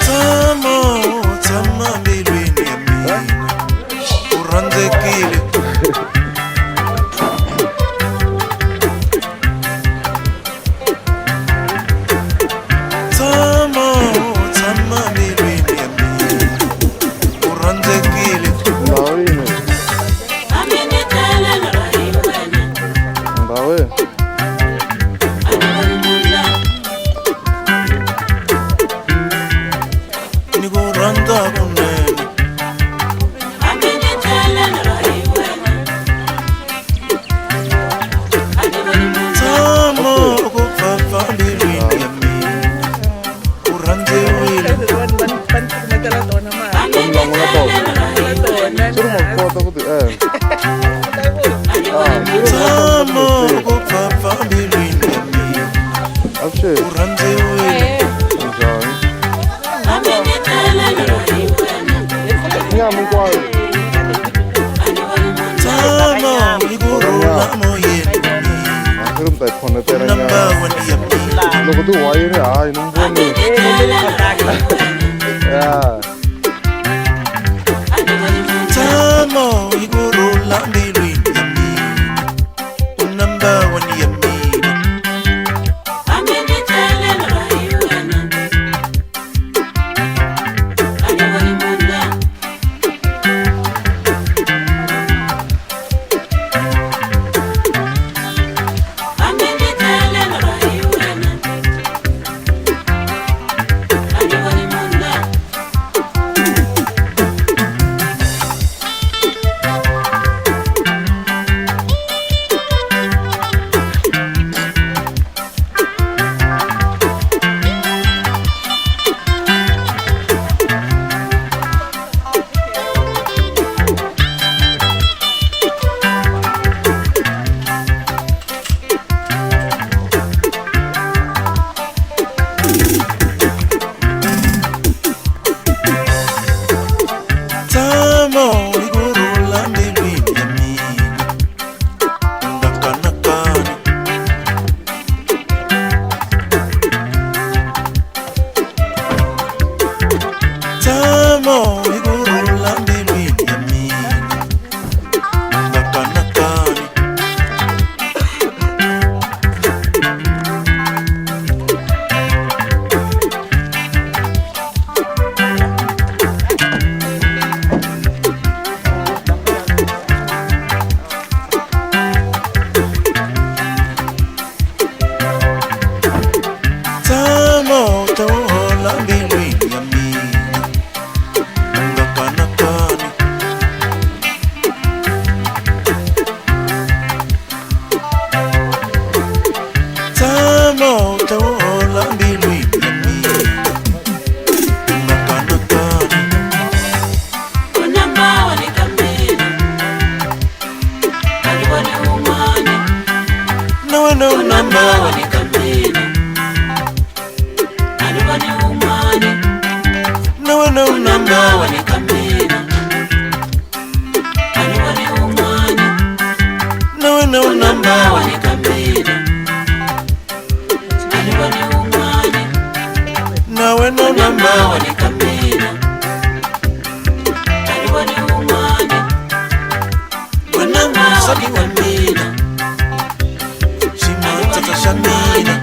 Tshama u tshama mbilwini ya mina u rhandzekile. Tshama u tshama mbilwini ya mina u rhandzekile. Ndhawu yini? Ndhawu yini? Ni ku rhandza kunene. Tshama ku pfapfa mbilwini ya mina u rhandziwile. Va ni cukumetela tona mali. Va mi lan'wela tona. Tona. Swi ri ma kota ku ti endla. Ah, swi ri ma Tshama kota ku ku pfapfa mbilwini ya mina Avuxeni. u rhandziwile. Njhani? Nyama hinkwayo. Tshama hi ku rhula moyeni wa mina Ah, swi ri mi ta yi khonetela u number nyama. one ya mina. Loko ti wayini hayi ni mi vonile. Yeah. Tshama hi ku rhula mbilwini ya mina u number one ya mina. Tshama hi ku rhula mbilwini ya mina u nga kanakani. Tshama hi ku rhula mbilwini ya mina u nga kanakani. Tshama u ta wu hola mbilwini ya mina u nga kanakani. Tshama u ta wu hola mbilwini ya mina u nga kanakani. Na wena u number one. Na wena u number one. Na wena u number one. Na wena u number one. Wena musadi wa mina ximatsatsa xa mina.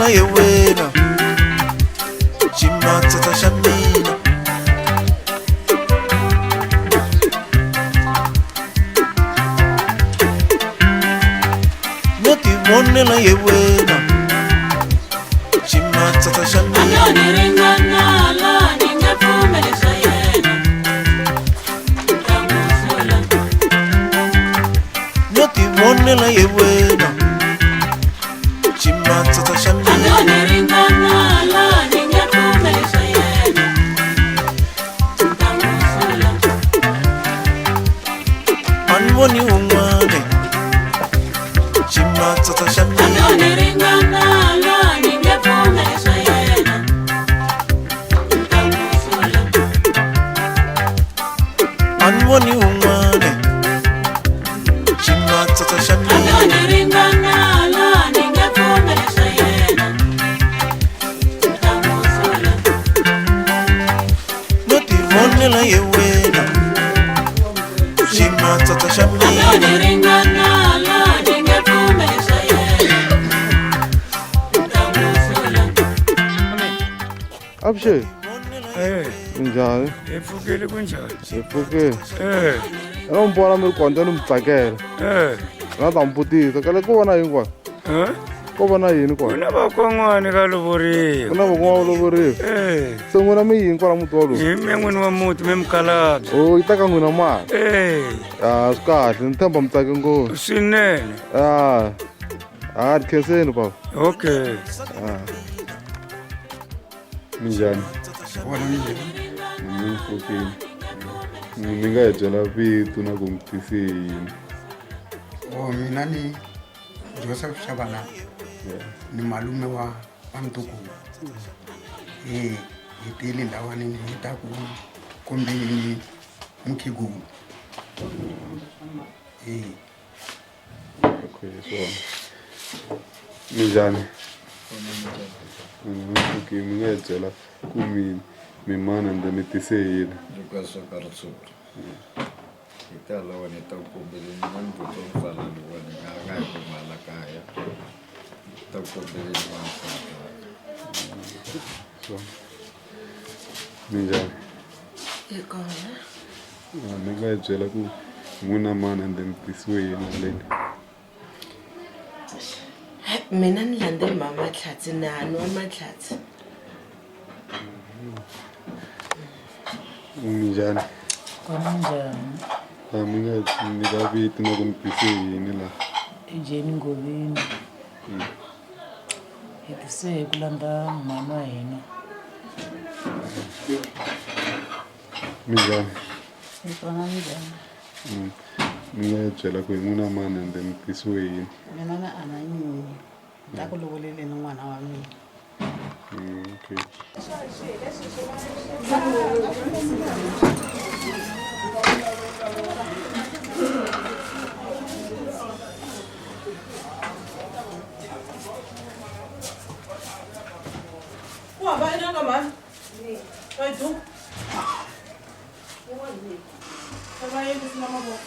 tivonela hi wena ximatsatsa xa mina. No tivonela hi wena ximatsatsa xa mina. No tivonela hi wena ximatsatsa xa mina. A ni voni wun'wana ximatsatsa xa mina. A ni voni wun'wana ximatsatsa xa mina. No tivonela hi wena ximatsatsa xa mina. Avuxeni. Minjhani? Hi pfukile kunjhani? Hi pfukile. No mi vona mi ri kona ni mi tsakela. Na ta mi vutisa kale ko vona yini kona? Ko vona yini kona? Ku na vakon'wani ka lovoriwa. Ku na vakon'wana va lovoriwa. Se n'wina mi yini kwala muti walowu? Hi me n'wini wa muti me mukhalabye. Oh, yi ta ka n'wina mali. Ah, swi kahle ni tshemba mi tsake ngopfu. Swinene. Ah. Ah, ni khenseni baba. Okay. Ah. Minjhani? Mi pfukile. Mi nga hi byela vito na ku mi tise yini? Oh, mina ni Joseph Shabalala. Ni malume wa ntukulu. Hi tile lawani hi ta ku kombeni mukhegulu. Okay, swona. Minjhani? Okay, mi nga hi byela ku mi mi mani ende mi tise yini? Hinkwaswo ka ritshuri. Hi ta lawani hi ta ku kombeleni na mbuti wa mfana lowuwani nga nga hi kuma la kaya. Ta ku kombeleni wansati. Swona. Minjhani? Hi kona. Mi nga hi byela ku n'wina mani ende mi tisiwe yini haleni? Mina ni landze mama Tlhatsi na ha nwa Matlhatsi. Minjhani? Minjhani? Mi nga nyika vito na ku mi tise yini laha? I Jane Ngoveni. Hi tise hi ku landza mhani wa hina. Minjhani? Hi kona minjhani? Mi nga hi byela ku hi n'wina mani ende mi tisiwe yini? Mina na Ananyi. Ta ku lovoleleni n'wana wa mina. Okay. Ku hava inanga mhani? Vayiduku. Va endlisi na mavoko.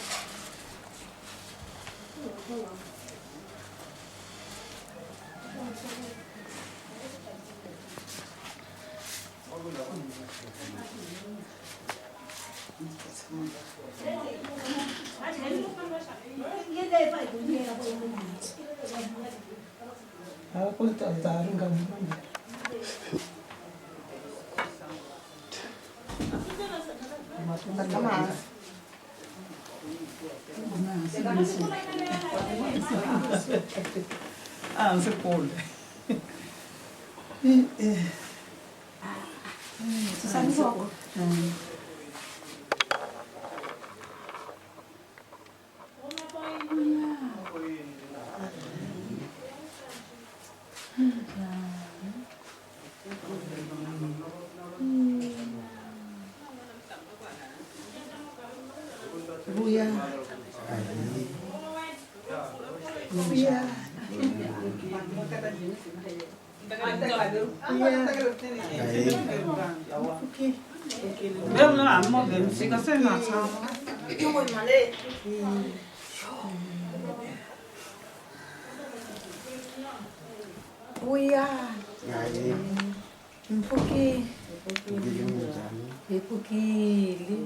Vuya. Vuya. Vuyani. Hayi. Mpfukile. Pfukile minjhani? Hi pfukile.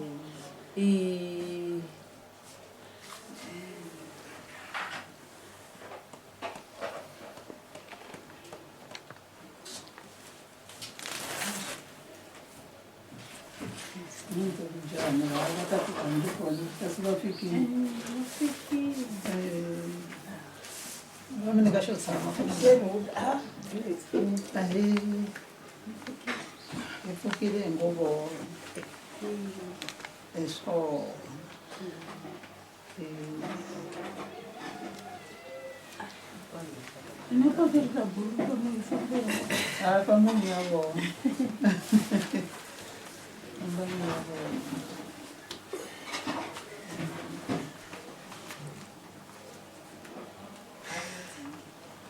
I Njhani va ta fika ni kona kasi va fikile. Va mi nyika xo tshama ahee hi pfukile hi ngo vona hi swona. Hayi fambani ya vona. Fambani ya vona.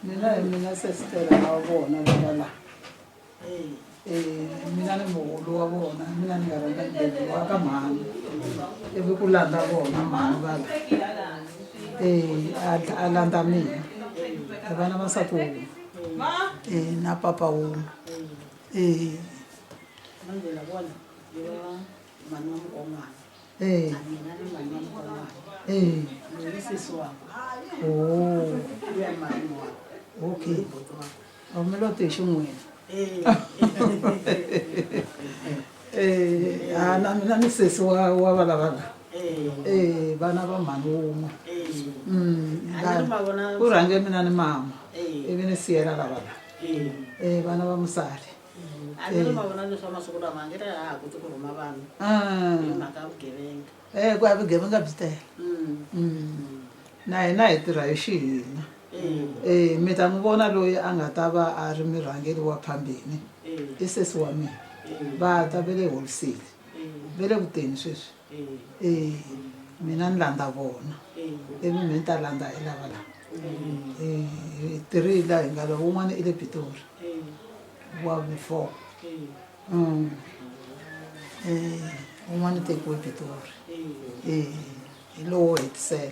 Mina hi mina sesitera wa vona lava la. Mina ni muhulu wa vona, mina ni nga rhanga ni bebiwa ka mhani. Ivi ku landza vona mhani va la. A landza mina. Hi vana va nsati wun'we. Na papa wun'we. Manje la vona hi va mhani wa mukon'wana. Mina ni mhani wa mukon'wana. Loyi i sesi wakwe. Oh. Luya malume wakwe. Okay. A mi lo te xin'wini. Na mina ni sesi wa valavala. Vana va mhani wun'we. Ku rhange mina ni mama. Ivi ni siyela lava la. Vana va musali. A ni ri ma vona leswa masiku lama a nge ri a ha koti ku rhuma vanhu. Hi mhaka ya vugevenga. Ku ya vugevenga byi tele. Na hina hi tirha hi xihina. Mi ta n'wi vona loyi a nga ta va a ri murhangeri wa phambeni. I sesi wa mina. Va ta va le wholesale. Va le ku teni sweswi. Mina ni landza vona. Ivi mina ni ta landza hi lava la. Hi tirhile laha hi nga la wun'wana i le Pitori. Wa before. Un'wana u tekiwe Pitori. Hi lowo hetisela.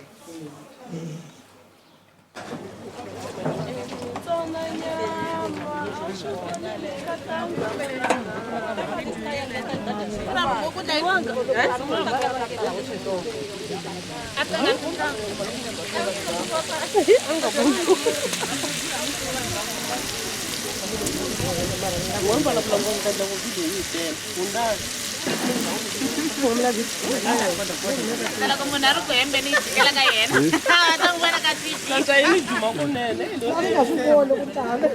Loko munhu a ri ku hembeni yi jikela ka yena a ta n'wi vona ka TV. Nantswa yi ni duma kunene. A ni nga swi voni ku tala.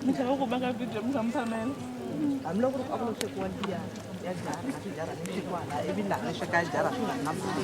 Mi tlhela ku kuma ka video mi kha mi phamela. Hambiloko a ku lo swekiwa liya ya jara swi jara ni swekiwa laha ivi laha ni sweka jara swi nga na mhaka.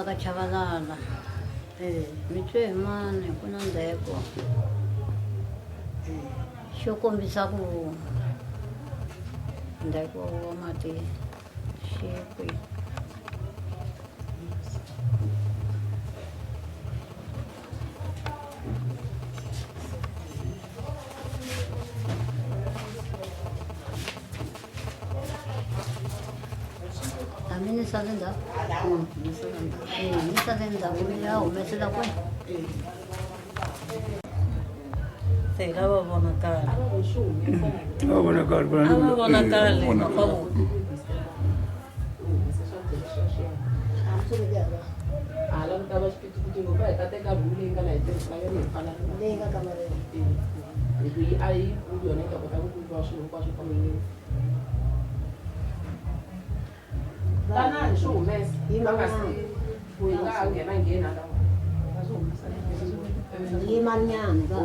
ka Chavalala. Mi twe hi mani ku na ndzheko xo kombisa ku ndzheko wa mati xi kwihi. A mi ni sale ndzhaku. Mi sale ndzhaku mi ya humesela kwihi? Se hi lava vonakala. Va vonakala ku A va vonakali makwavo. Hala ku ta va xipitipiti ngopfu a hi ta teka room leyi nga laha hi tirhisaka yona hi pfala Leyi nga kamareni. Hi ku yi a yi kulu yona yi ta kota ku vumbiwa swilo hinkwaswo kamareni. Tanani swi humesa va nga si ku hi nga ha nghena ngheni hala. Va swi humesa. Yimanyana ka.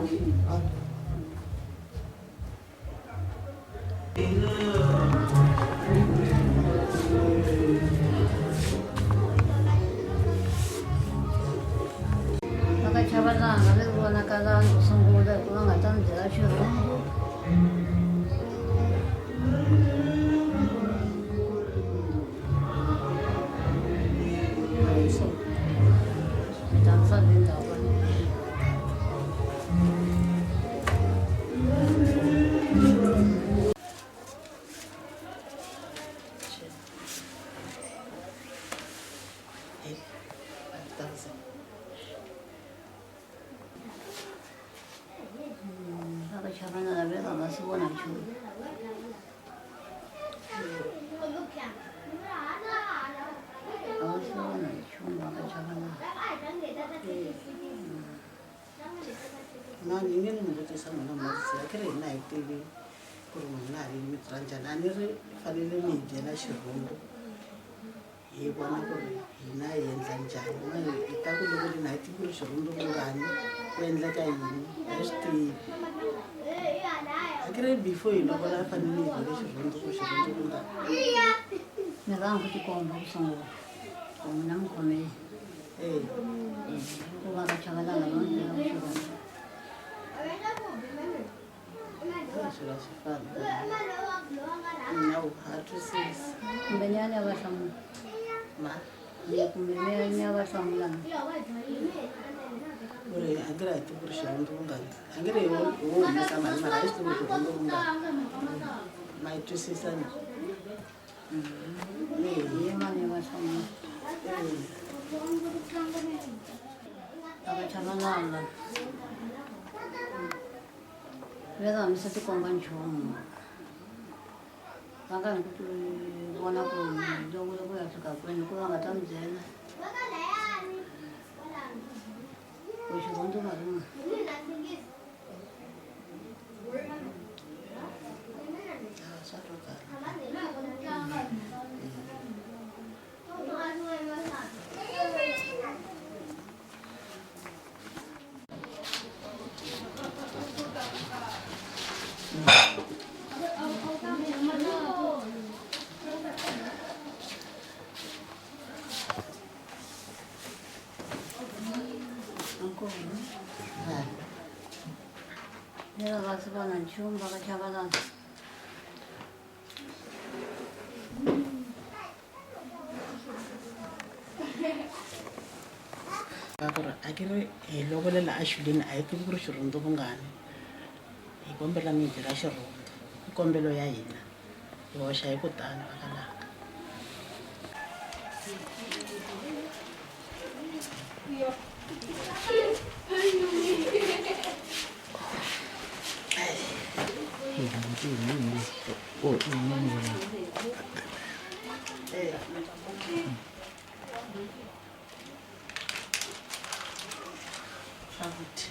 Va ka Chavalala ve vonakalanga ku sungula hikuva nga ta mi byela xirhungu. Mi ta mi sale ndzhaku. Va ka Chavalala ve va nga si vona nchumu. A va si vona nchumu va ka Chavalala. Mani yi nge ni mi vutisa n'wina mavutisi a ki ri hina hi tivi ku ri n'wina ha yini mi tirha njhani a ni ri fanele mi hi byela xirhundu hi vona ku ri hina hi endla njhani mani hi ta ku loko lini a hi tivi ku ri xirhundu kungani ku endleka yini a hi swi tivi a ki ri before hi lovola a fanele mi hi byele xirhundu ku xirhundu kungani. Mi rhanga ku tikomba ku sungula ku n'wina mi khomile. Ku va ka Chavalala va mi byela ku xirhundu. Swilo a swi fani mina ha twisisi. Kumbe ni ya ni ya va hlamula. Ma? Kumbe ni ya ni ya va hlamula. Ku ri a nge ri a hi tivi ku ri xirhundu kungani a nge ri hi wo humesa mali mara a hi swi tivi ku xirhundu kungani ma yi twisisa na. Hi mani va hlamula. Va ka Chavalala ve va mi se tikomba nchumu. Va nga ni ku vona ku lovole ku ya fika kwini ku va nga ta mi byela ku xirhundu malume. Swa twakala. Ve va si vona nchumu va ka Chavalala. Ka ku ri a ki ri hi lovolela a xuleni a hi tivi ku ri xirhundu kungani hi kombela mi hi byela xirhundu i kombelo ya hina hi hoxa hi ku tani va ka langa. Futhi.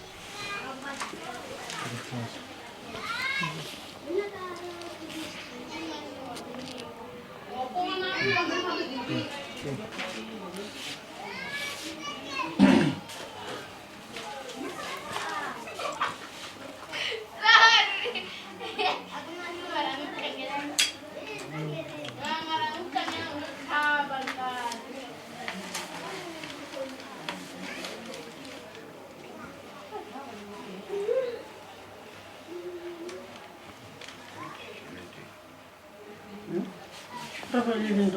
70.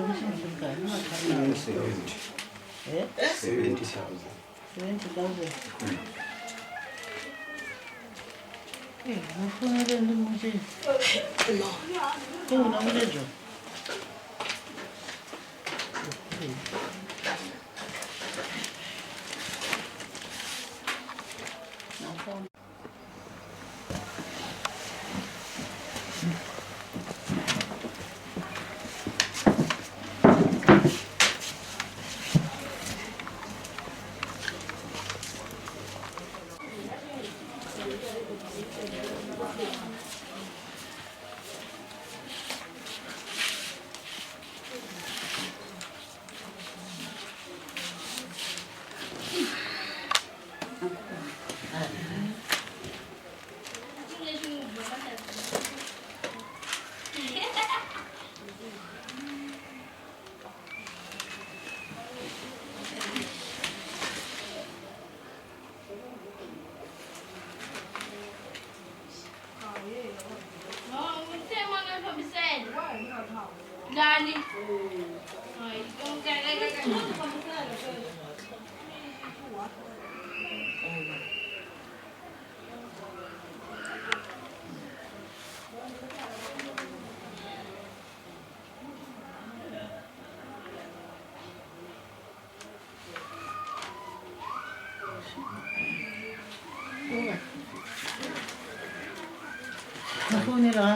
70,000. 70,000. Eh, mufonele ndi muchi. No. Kuna mulejo. Mafonela.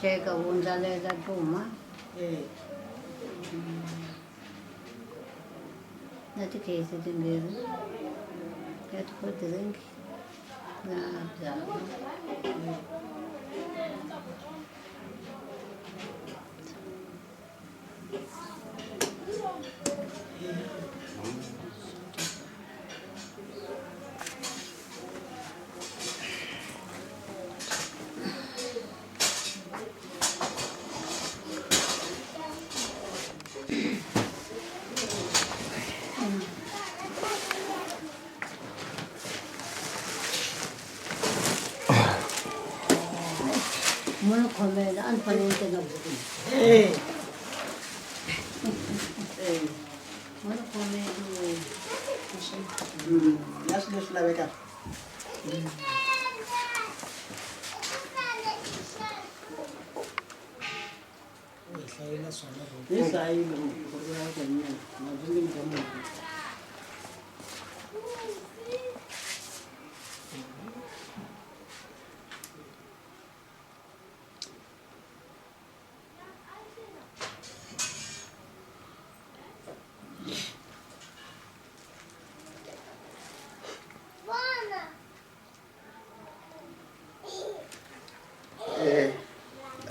Chega undzalela cuma na tikhesi timbirhi ya ti-cold drink na byalwa. Munhu khomela a ni fanele ni teka buku. Munhu khomela. Na swilo leswi lavekaka. Hi hlayile ku ri ya ku nyana na byi nge ka munhu.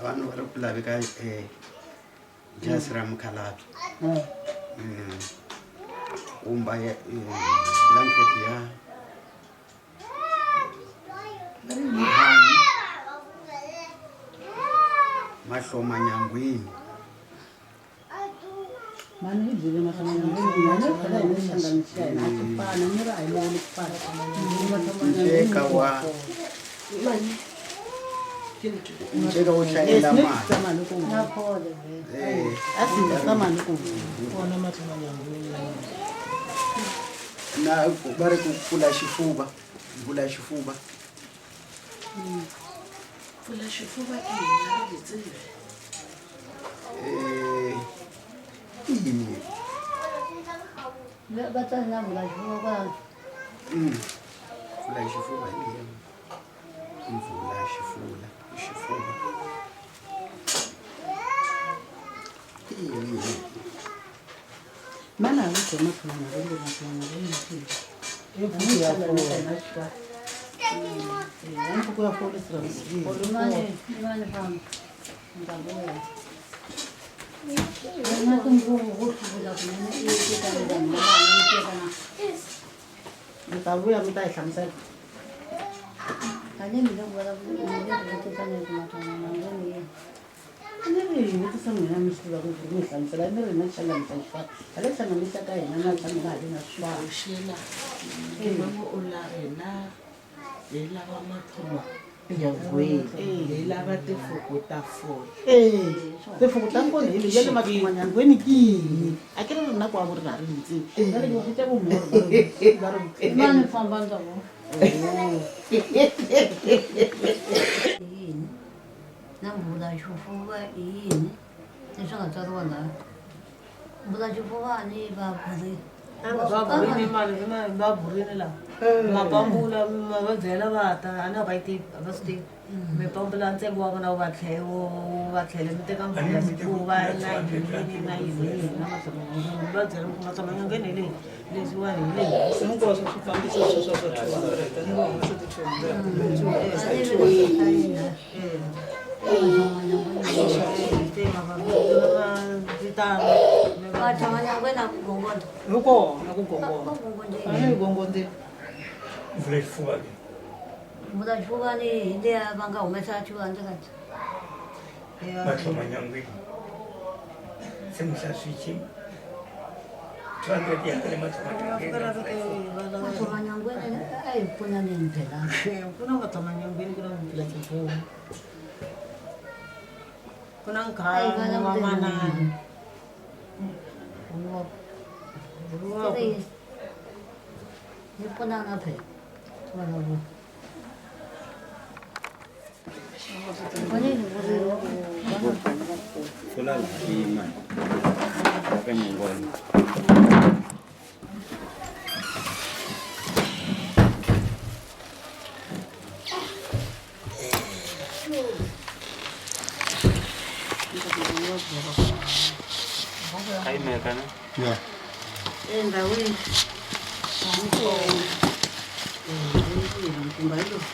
Vanhu va ri ku laveka jasi ra mukhalabye kumba blanket ya muhanyi mahlomanyangwini. Mani hi byele mahlomanyangwini mani phela hi ni hlanganisa hina a swi fana ni ri a hi moni ku fana. Nceka wa nceka wo hlayela mali. Na khole a swi nga mali ku vona mahlomanyangwini na va ri ku pfula xifuva, pfula xifuva. Pfula xifuva ke eng ha re di tsebe. I yini? Va tsala na vula xifuva kwala. Pfula xifuva hi leyi. Mvula xifula, xifuva. I yini? Mana a byi mahlomanyangwini mahlomanyangwini. I buku ya fola. I buku ya fola Mani mani famba. Ni ta vuya. Na tinguvu ku hluvula kunene i teka ni vanhu lava ni teka na. Mi ta vuya mi ta yi hlamusela. A ni mi le ku vulavula mi le ku vutisaneni ku matlhomanyangweni yini? A ni ri hi vutisa n'wina mi swi tiva ku mi hlamusela ni ri na hlanganisa xifana ha le hlanganisa ka hina na tshama nga ha vi na swifana. Boxela ke mama o la rena hi lava matlhoma nyangweni hi lava tifuku ta fole. Ee, tifuku ta fole hi leyi ya le matlhomanyangweni ke yini? A ke ri rena kwa bo re ra re ntse ba re ke tša bomoro ba re Mani famba ni ta vona. Yini? Na mbula xifuva i yini leswi nga tsariwa laha? Mbula xifuva ni va burini. Va burini mali va burini la. Mapambula ma va byela va ta a na va yi tivi a va swi tivi. Mi pambula ntsengo wa vona wu va tlhe wu va tlhele mi teka mbula xifuva na yini na yini na matlhelo va byela ku matlhelo hi leyi leswiwani hi leyi. Hinkwaswo swi fambisa sweswo swa 200 ni va humese ti 200. Matlhomanyangweni a ku gongonda. Hi kona ku gongonda. A ni gongondzile. Mvula xifuva ke. Mbula xifuva ni hi leya va nga humesa 200. Matlhomanyangweni. Se muhla swichi 200 ya kale matlhomanyangweni. Matlhomanyangweni a hi pfunaneni phela. Ku na matlhomanyangweni ku na mpfula xifuva. Ku na nkhalo wa manana. Ni pfunana phela. Vulavula. Pfula la yima ka nyangwani. Kayimeka ne? Yeah. Endhawini nkumba hi lowu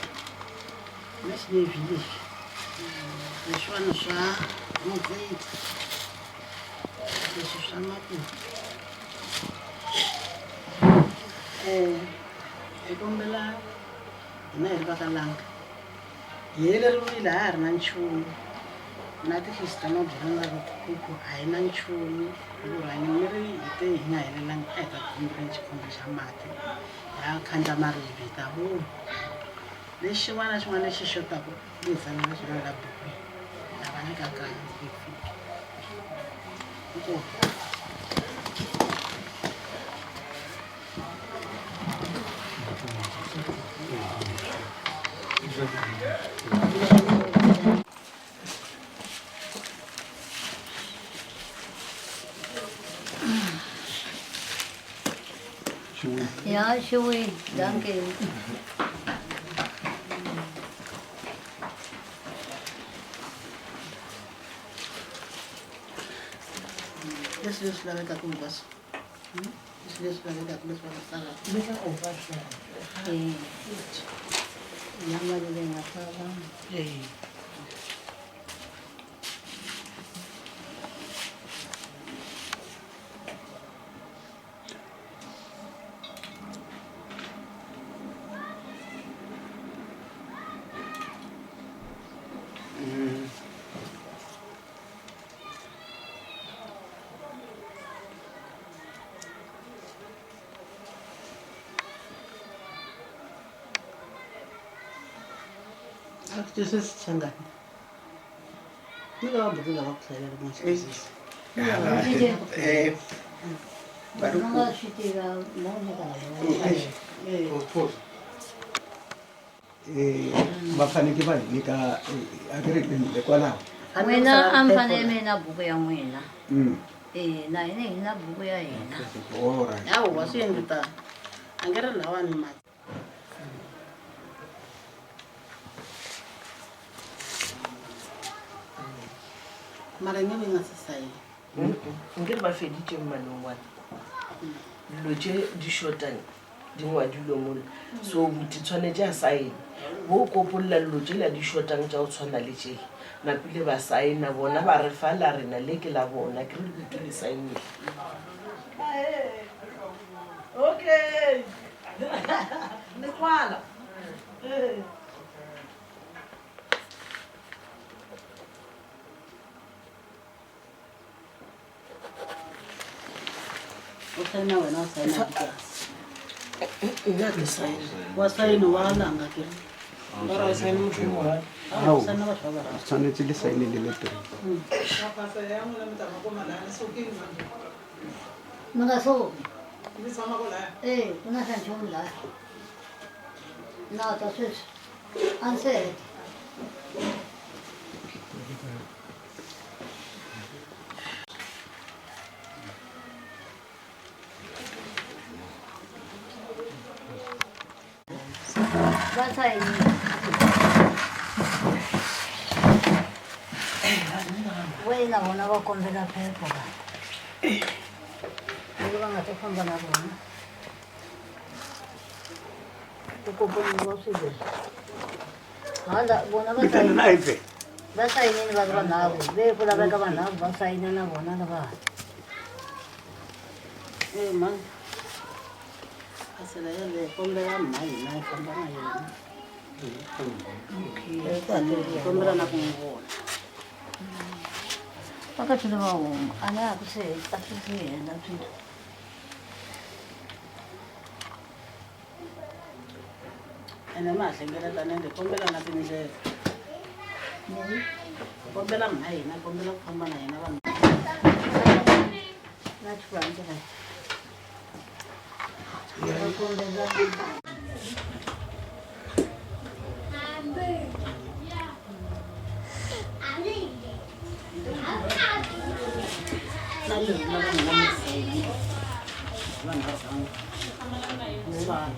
na xileswi leswi leswiwani swa mudzeti leswi swa makumu hi kombela hina hi ri va ka langa hi heleriwile a ha ri na nchumu na tifisi ta mabyalwa na tikhukhu a hi na nchumu vurhangi mi ri hi te hi nga helelangi a hi ta kombela xikhombo xa mati ya khandla maribye hi ta vona lexi xin'wana na xin'wana lexi xotaka mi hi tsalela xona la bukwini ta va nyika nkarhi yi fika inkomu. Ja, xi danke. Leswi leswi lavekaka hinkwaswo leswi leswi lavekaka leswi va nga salaka na mali leyi nga sala. A swi twisisi Changani. Ni lava buku lava ku hlayela loko nga swi twisisi. Va nga swi tiva Va fanekele va hi nyika a ku ri le kwalaho. N'wina a mi fanele mi na buku ya n'wina. Eh, na hina hi na buku ya hina. Alright. Hawa swi endli tano. A nge ri lawani mati. Mara nge vi nga se sayina. Nke re ba feditše mmanong dilo tše di shotang di ngwadilwe mola so buti tshwanetse a saene bo kopolola dilo tšela di shotang tša go tshwana le tšele napile ba saena bona ba re fa la rena le ke la bona ke re buti le saenile. Okay. Ni kwala. Sayina wena wa sayina Nna ke saena. Wa sayina wa langa ke. Ba re saene motho yo mongwe. Ao, Saena batho ba bararo. Tshwanetse le saene le le three. Maphasela ya n'wina mi tama kuma laha ni sukile manje. Mi nga suki. Mi tshama kwalaya? E, ku na xa nchumu laya. Na ta sweswi a ndzi se heta. Va sayinile. We na vona va kombela phepha va. Loko va nga ta famba na vona. Ku komberiwa swilo leswi. Hala vona va Vitana na ife. Va sayinile va ri vanharhu. Ve ku laveka vanharhu va sayina na vona lava. Eh man. Phasela yaleyo kombela mha hina hi famba na yena. Hi kombela na ku n'wi vona. Va ka tlhelo va huma a na ha ku se a swi se hela swilo. Ene ma ha hlengeletanile hi kombela na tindlela. Kombela mha hina kombela ku famba na yena vanhu. Na xikwembu la. Va kombela. Na lerhi na vanhu va misayini. Vanhu va zangu. Vana.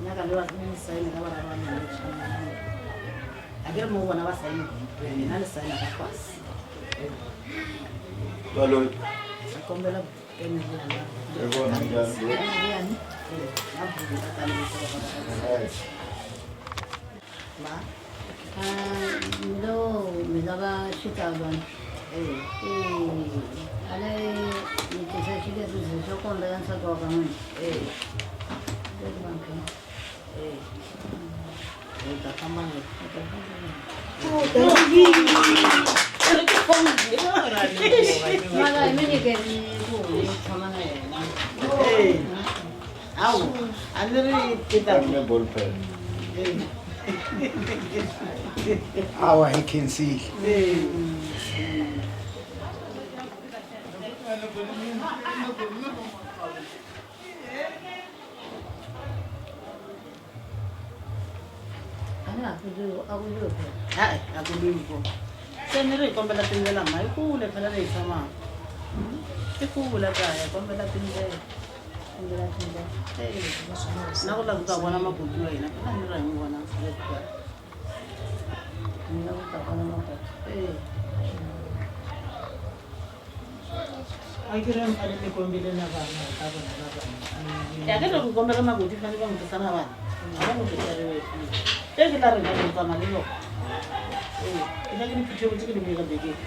Nyaka le va misayini ka vana va mina. A ke re mo bona ba sayini. Mina ni sayina ka fasi. Baloyi. Hi kombela pene liya. Hi vona njhani? Na buku ta tala Ma. Lo mi lava xitsalwana. Ale mi tisa xileriso xo kombela nsati wa ka n'wina. Hi ta famba na yena. Mara hi mi nyikeni ku mi tshama na yena. Hawu, a ni ri ti ta. Ne ball pen. Awa hi khensile. A na ha ku lwiwi, a ku lwiwi phela. Ha-e, a ku lwiwi kona. Se ni ri hi kombela tindlela mha i kule phela leyi tshamaka. I kule kaya hi kombela tindlela. Kombela tindlela. Na ku lava ku ta vona makoti wa hina phela ni ri hi n'wi vona kaya. Ni lava ku ta vona makoti. A ke re mfane ni kombile na vana hi ta vona na vana. Ya ke loko kombela makoti fane va n'wi tisa na vana. A va n'wi tisa ri wexe. Teki la rina ku tsamaya le loko. Ke tla ke di phuthego tse ke di bue ka bekeng.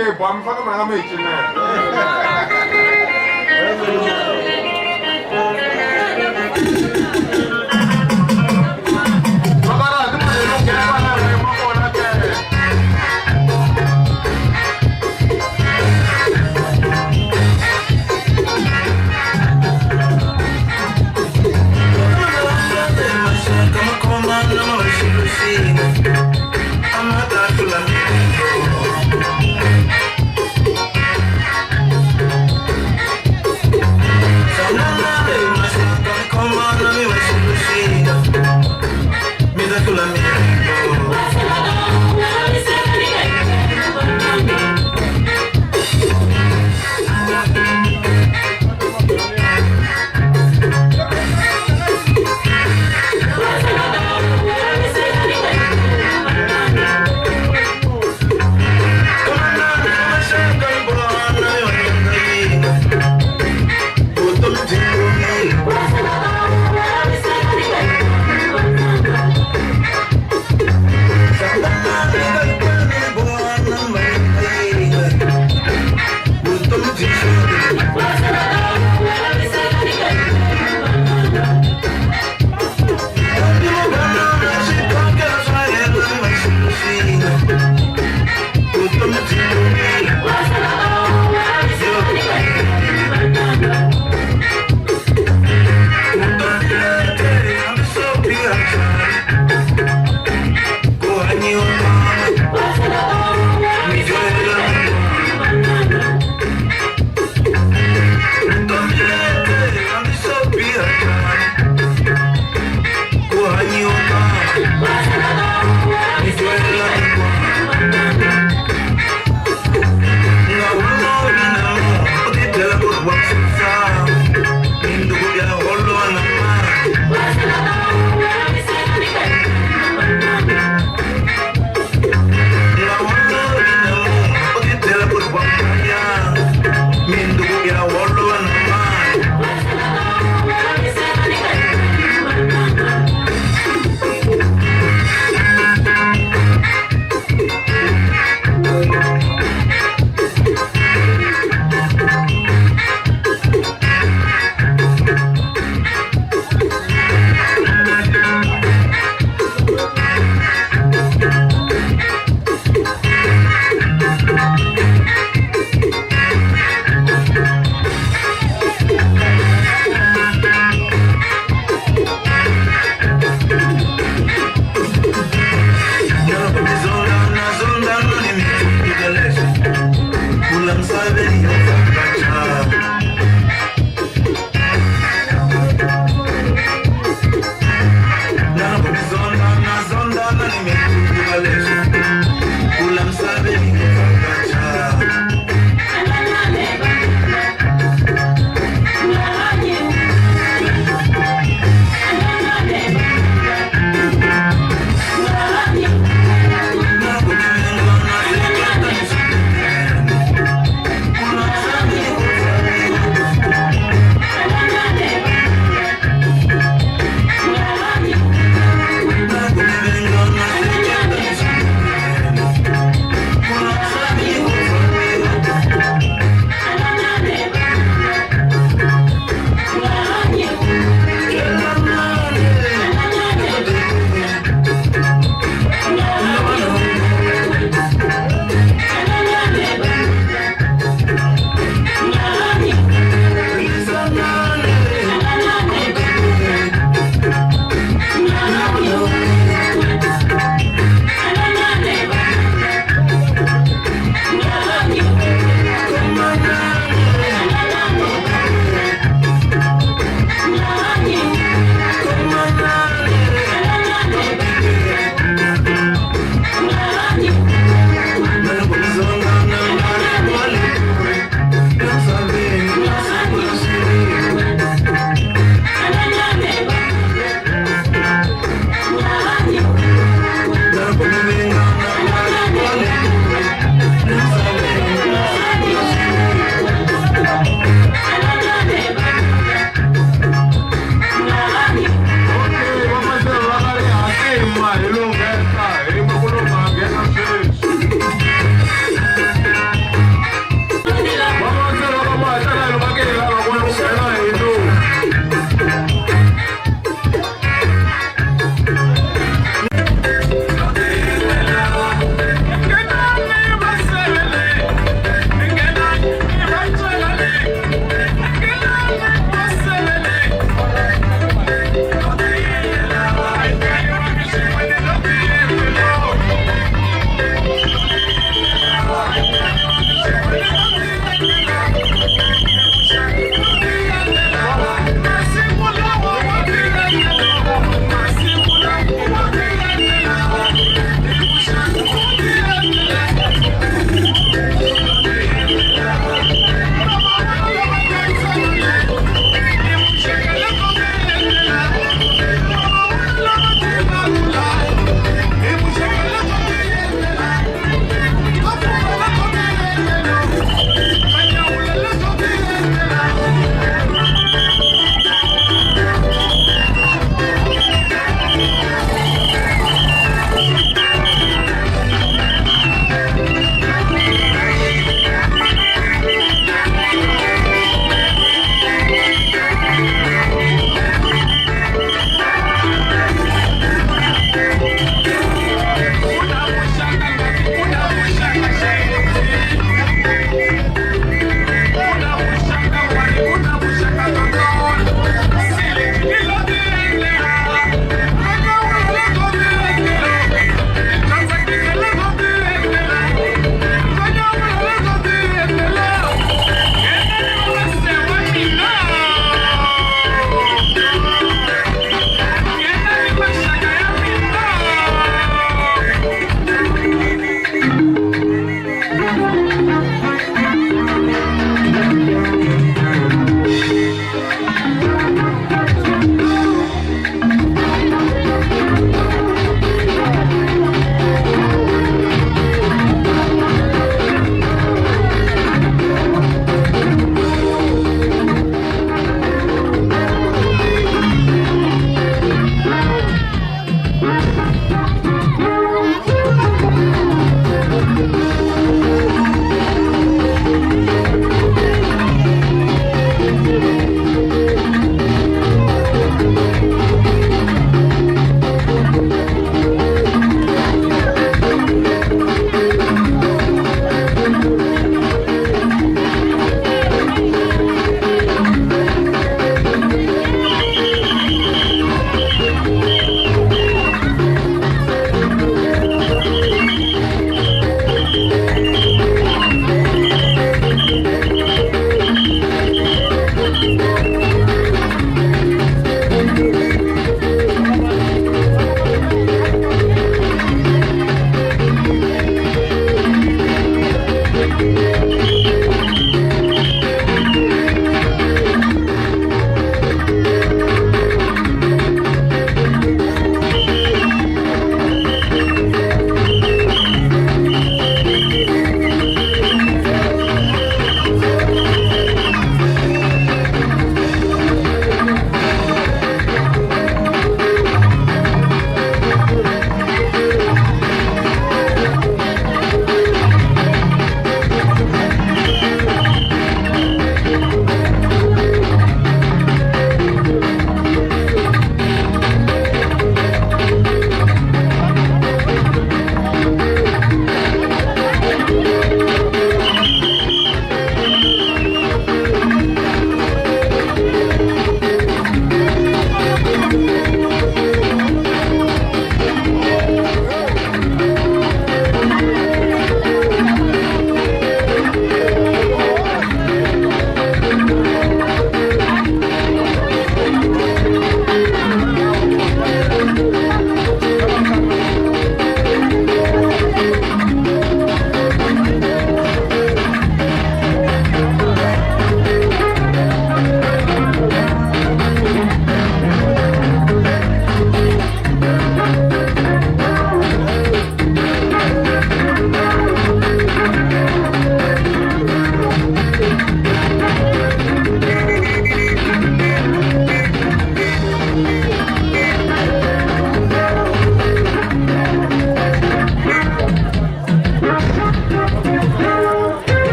Eh, bo mi fanele mi nga mi hi cinela.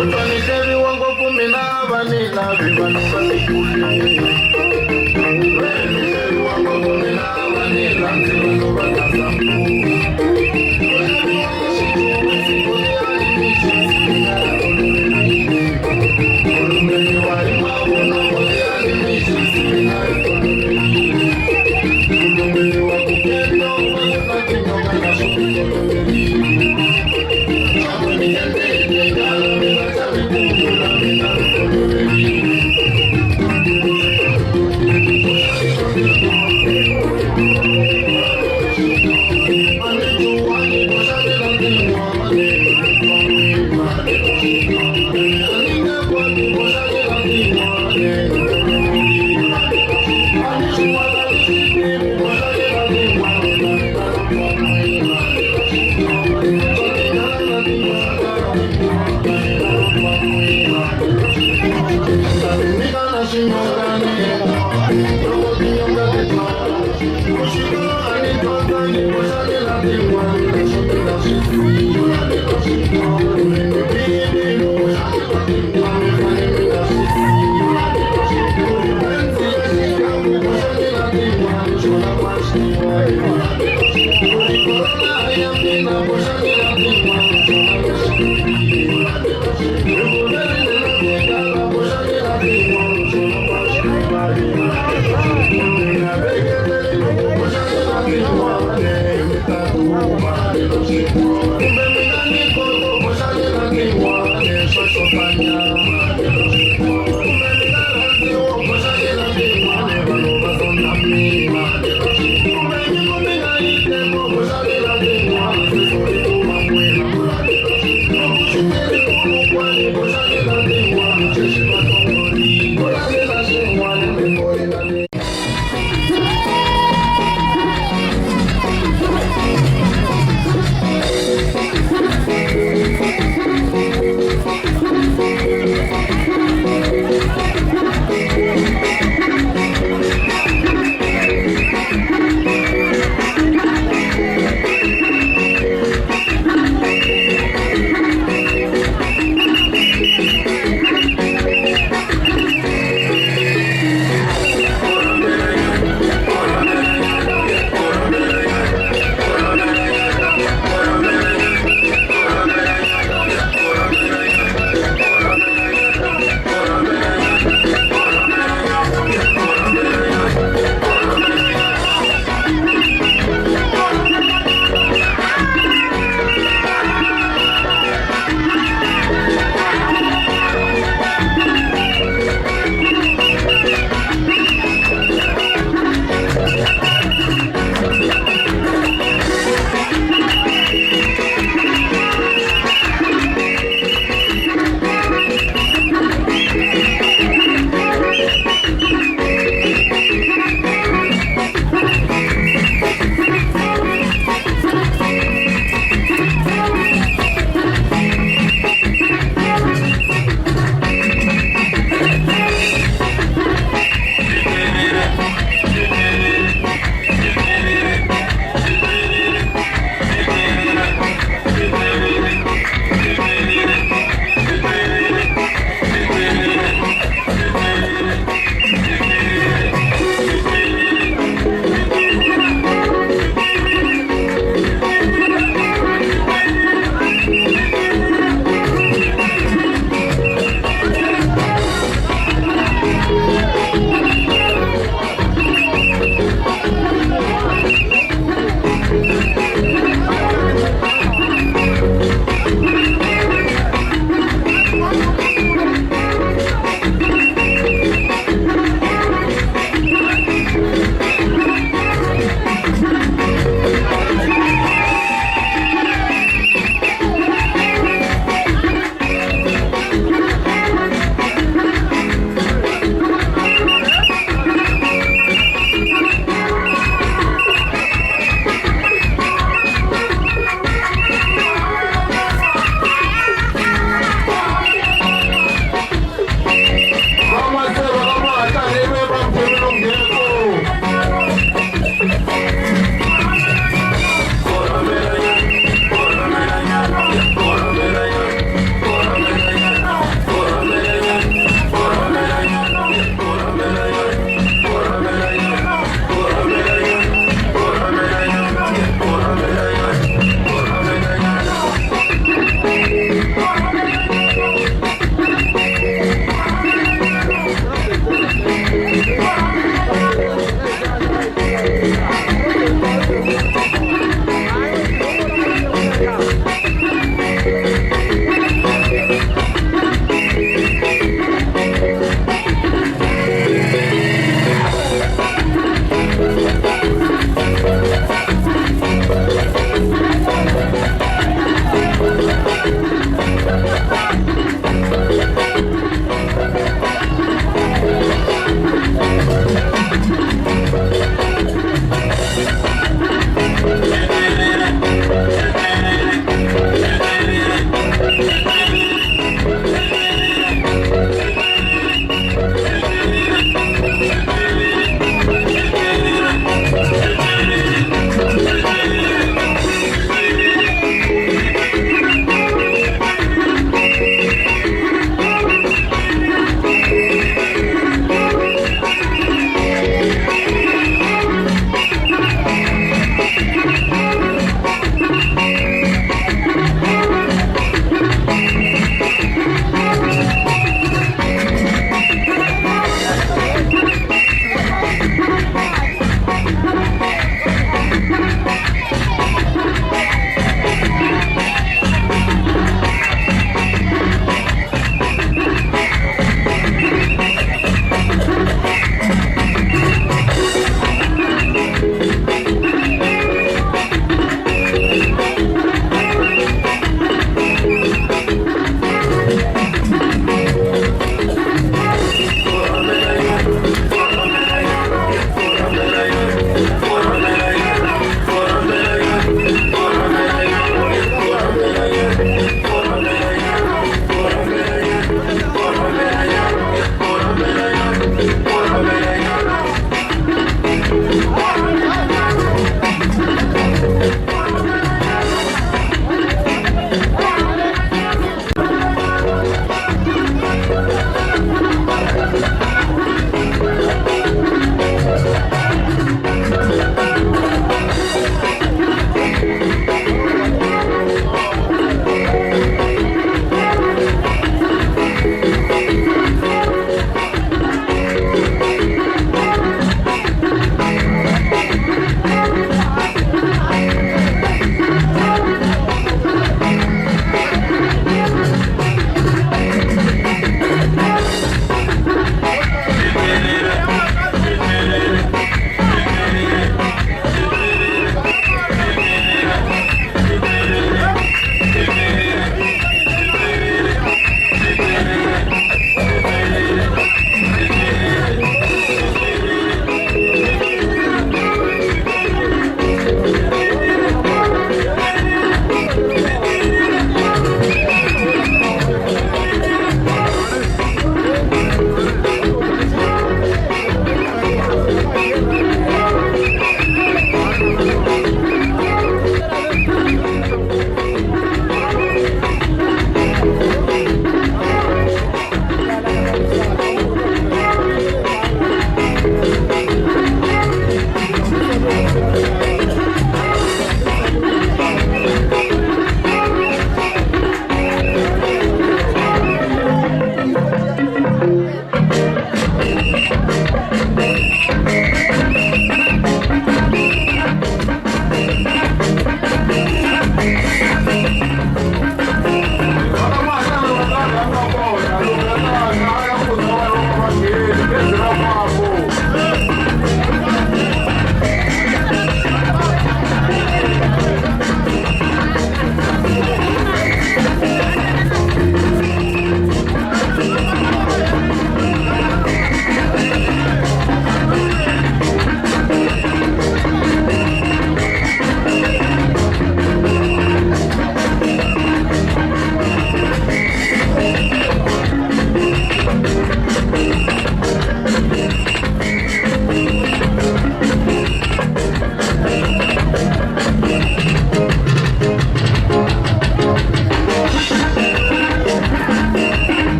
Utaniseviwa ngopfu mina va ni lavi vanhu va tikule. Seviwa ngopfu mina va ni rhandzi vanhu va ka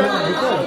Thank you.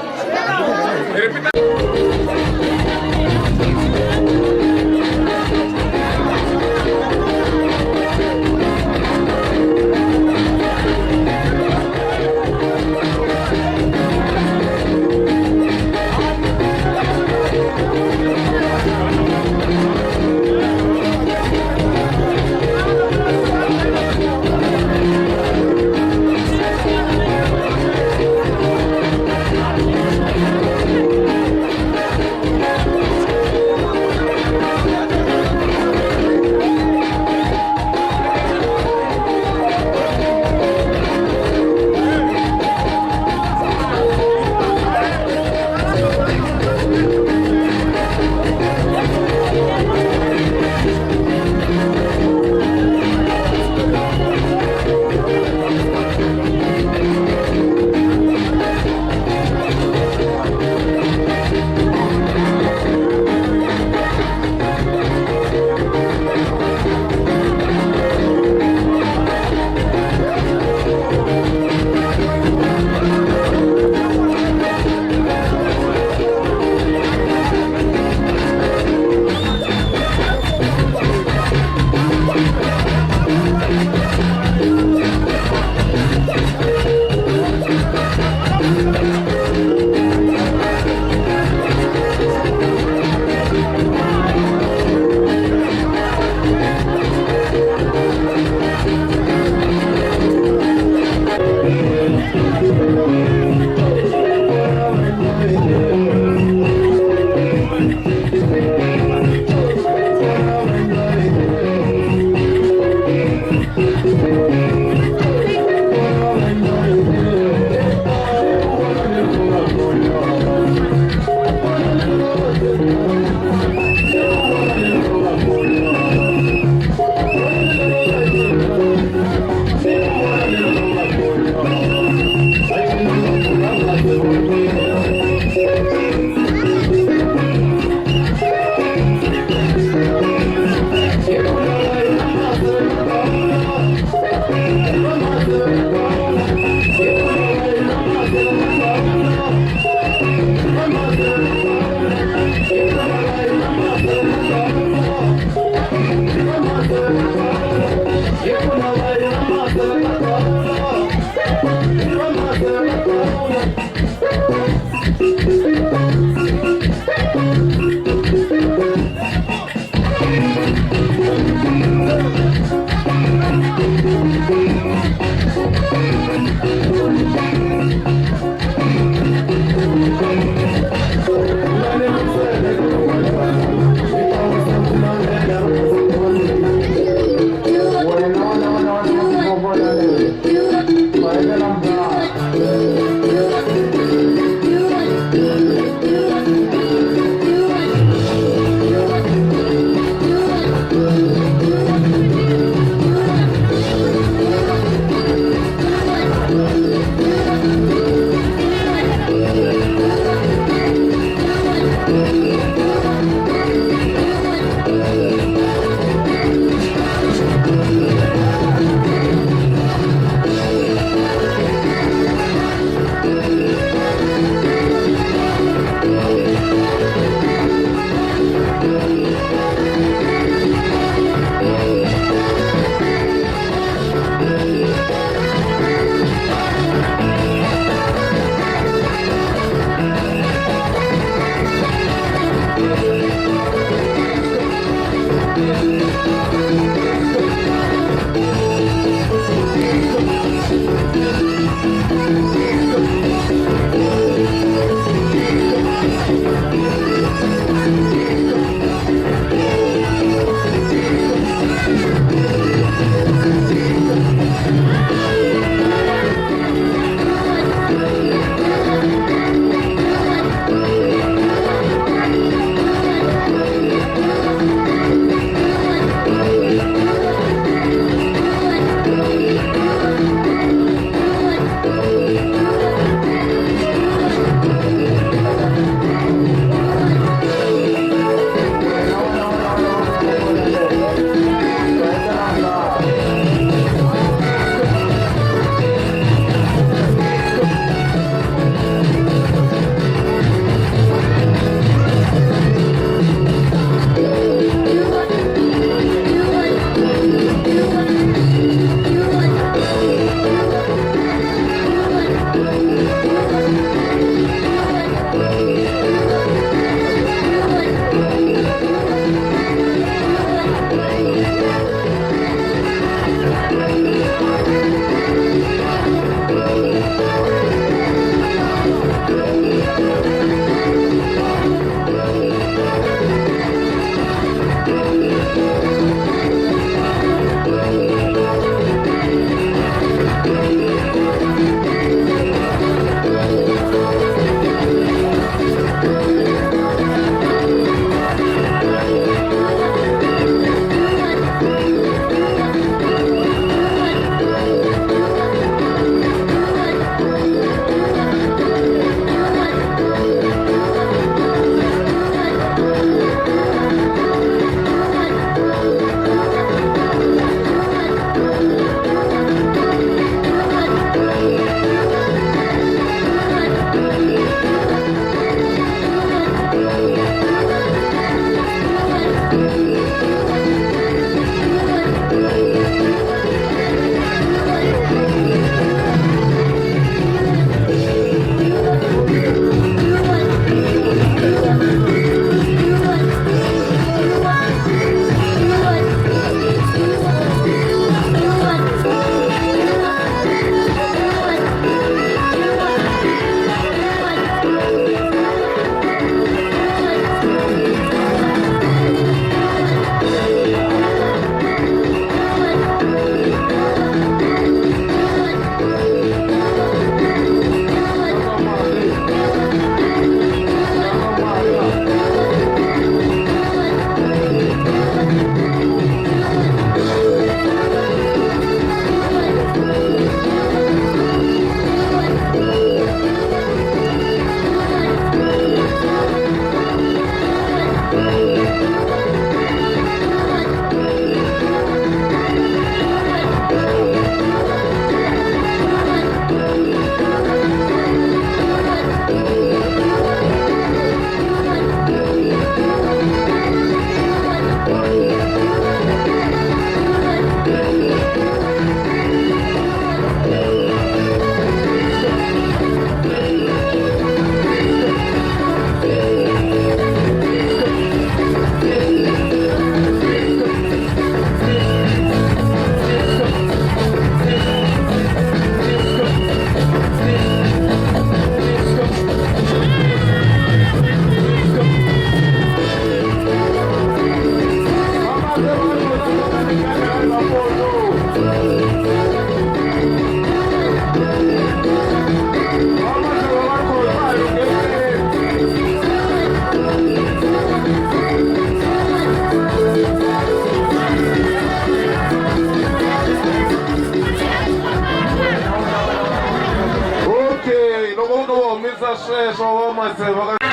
humisa sweswo va maseva ka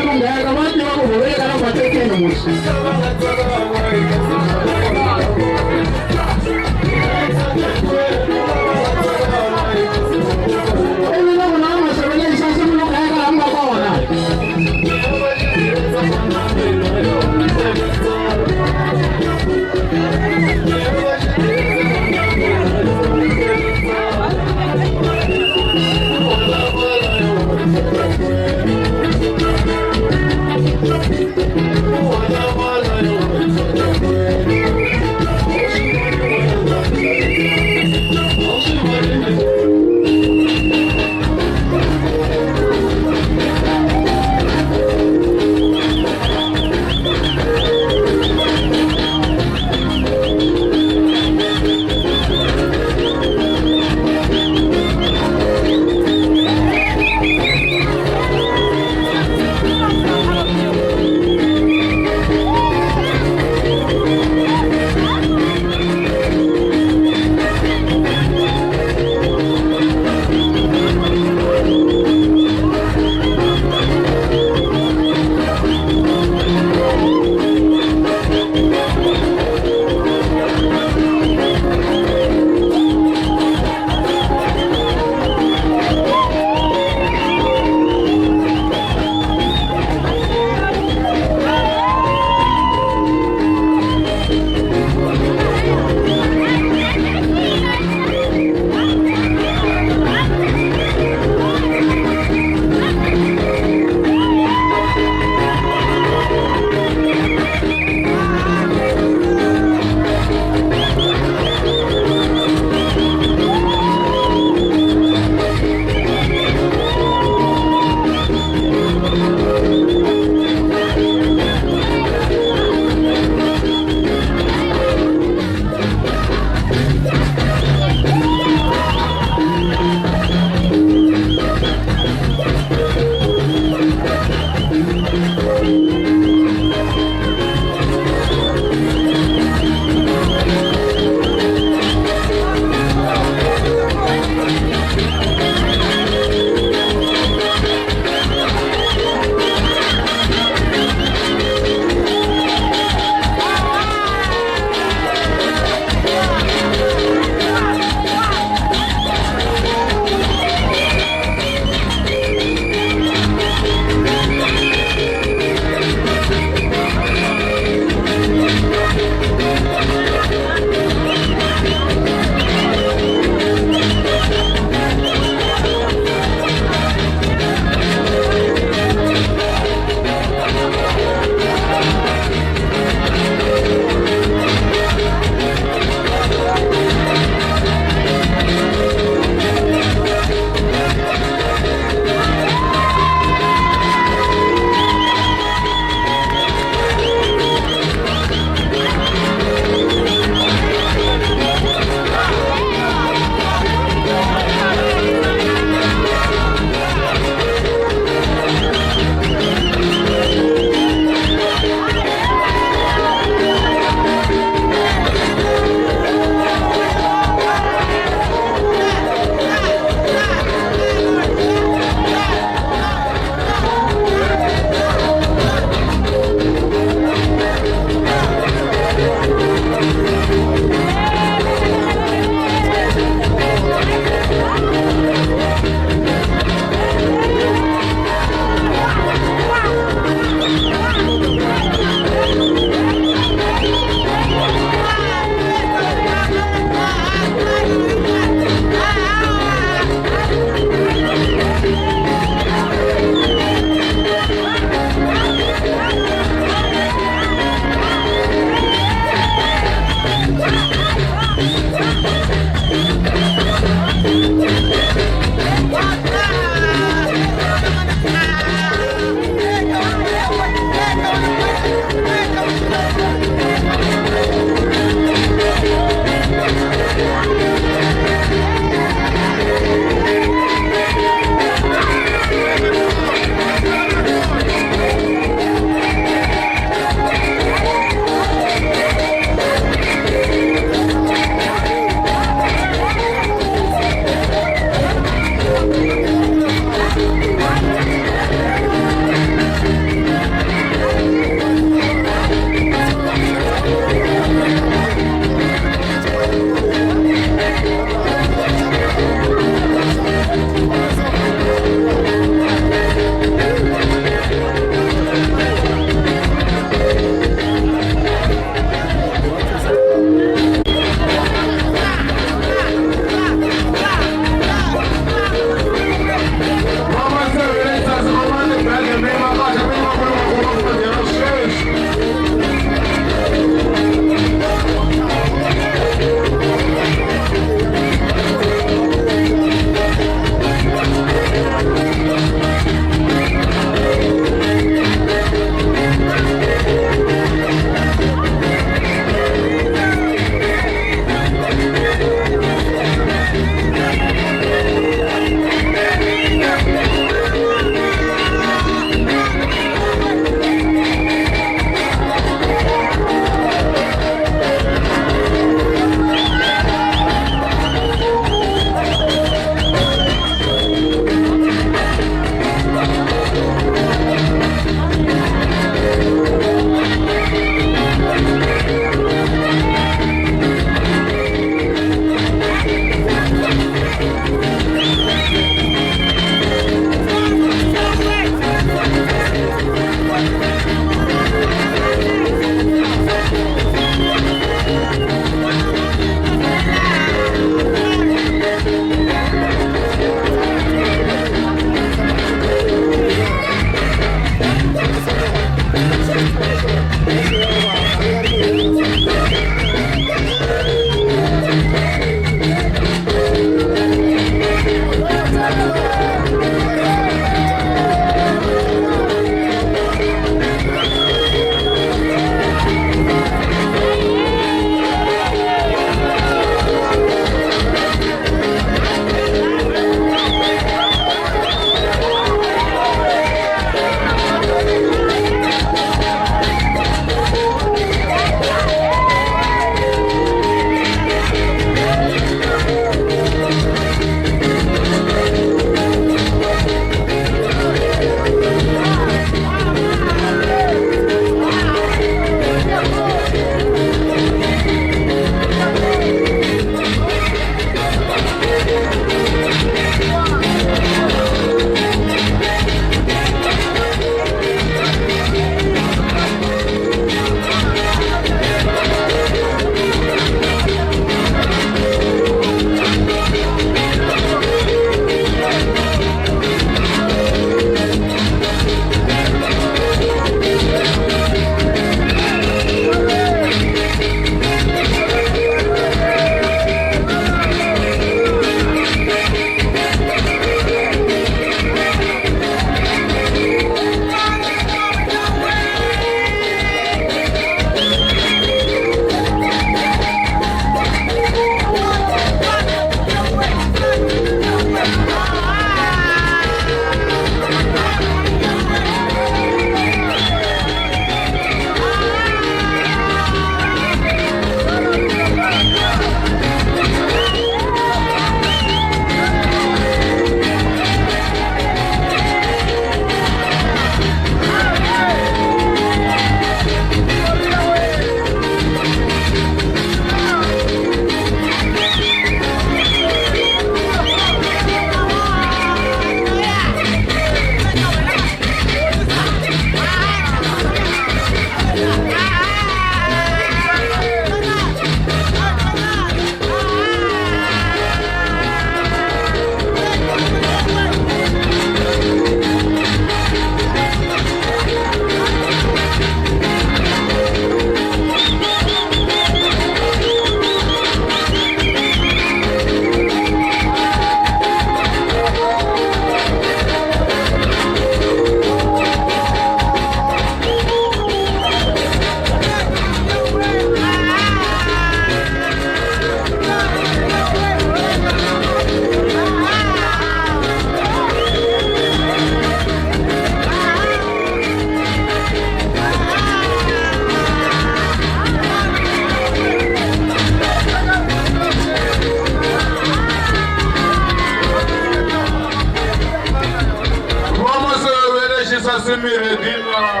Se mi ready na?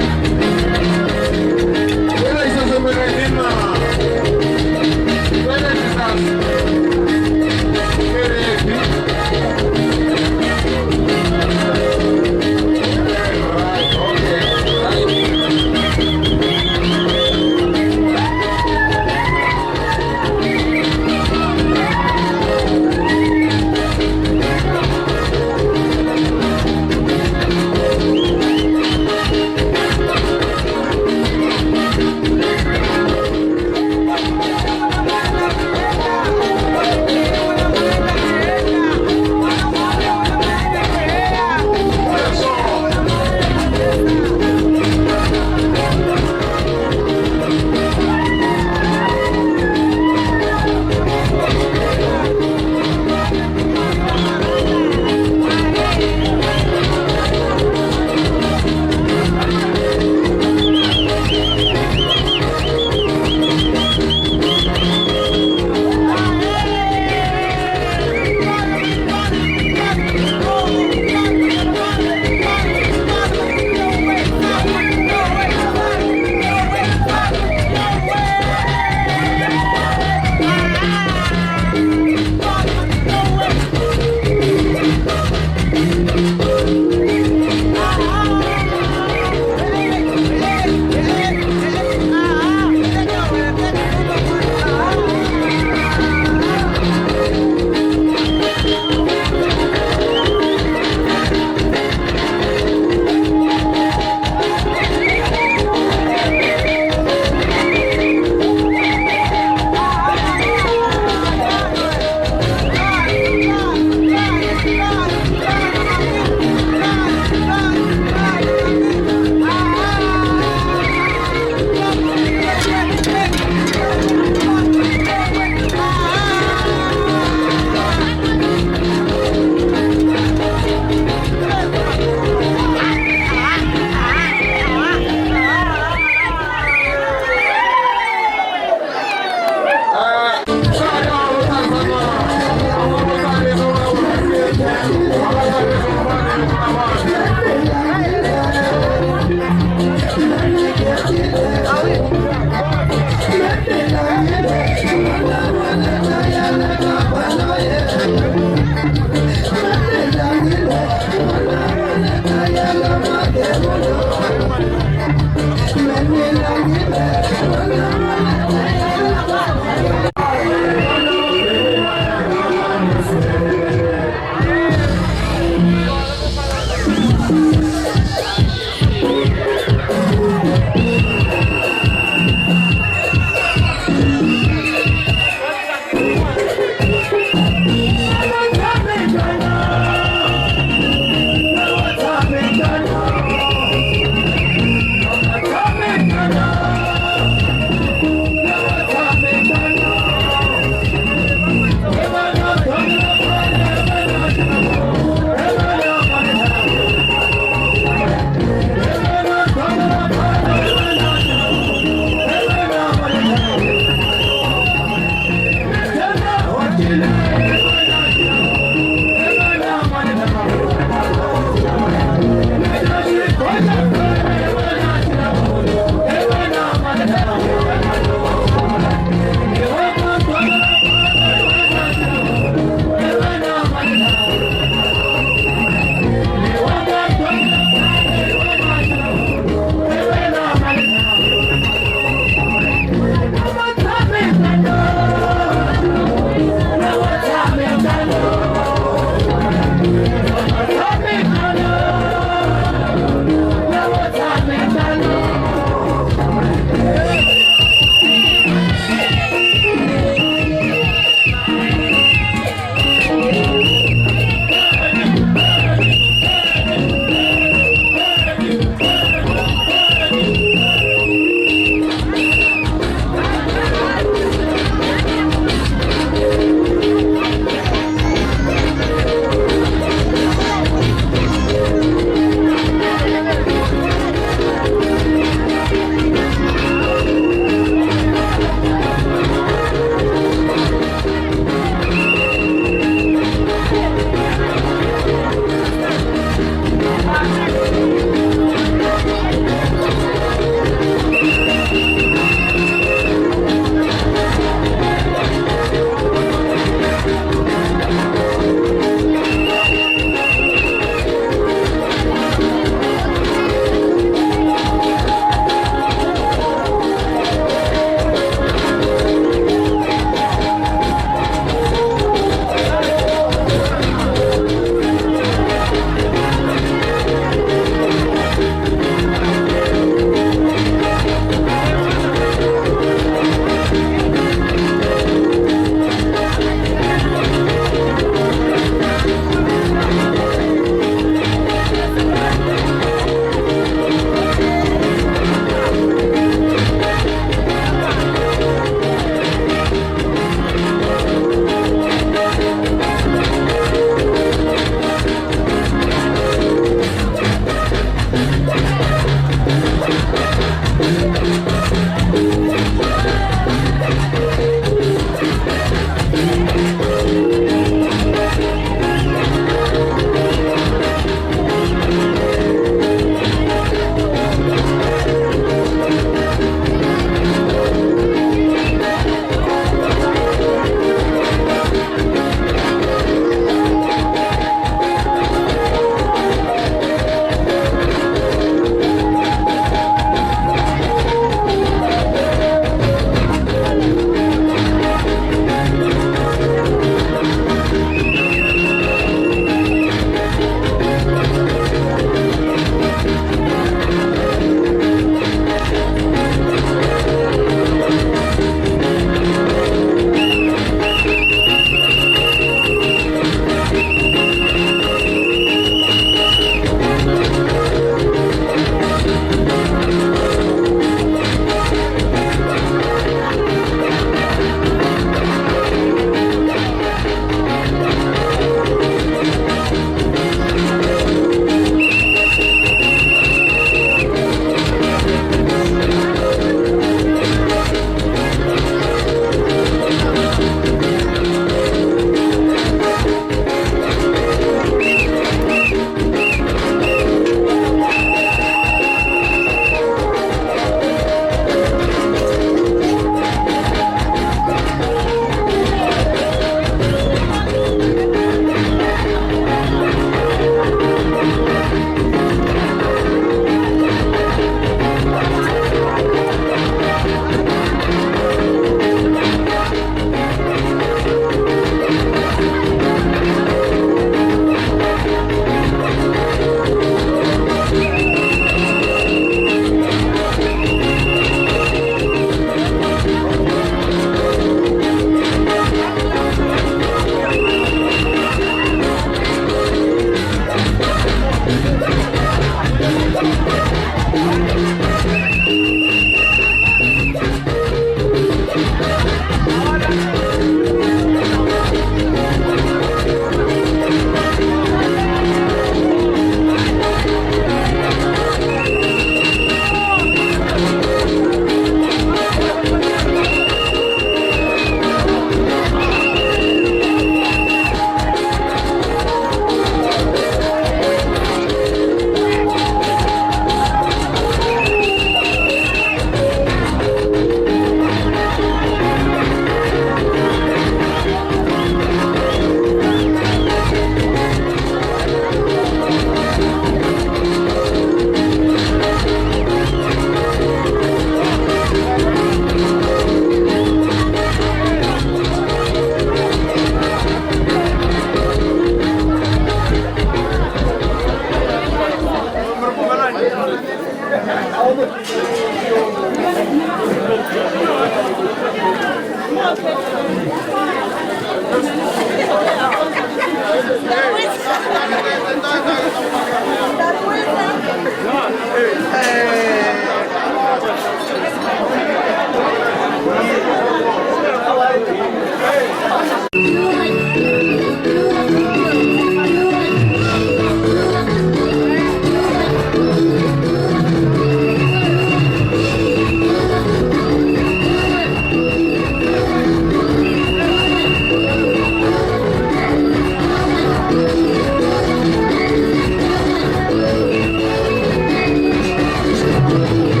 Thank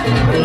Yeah.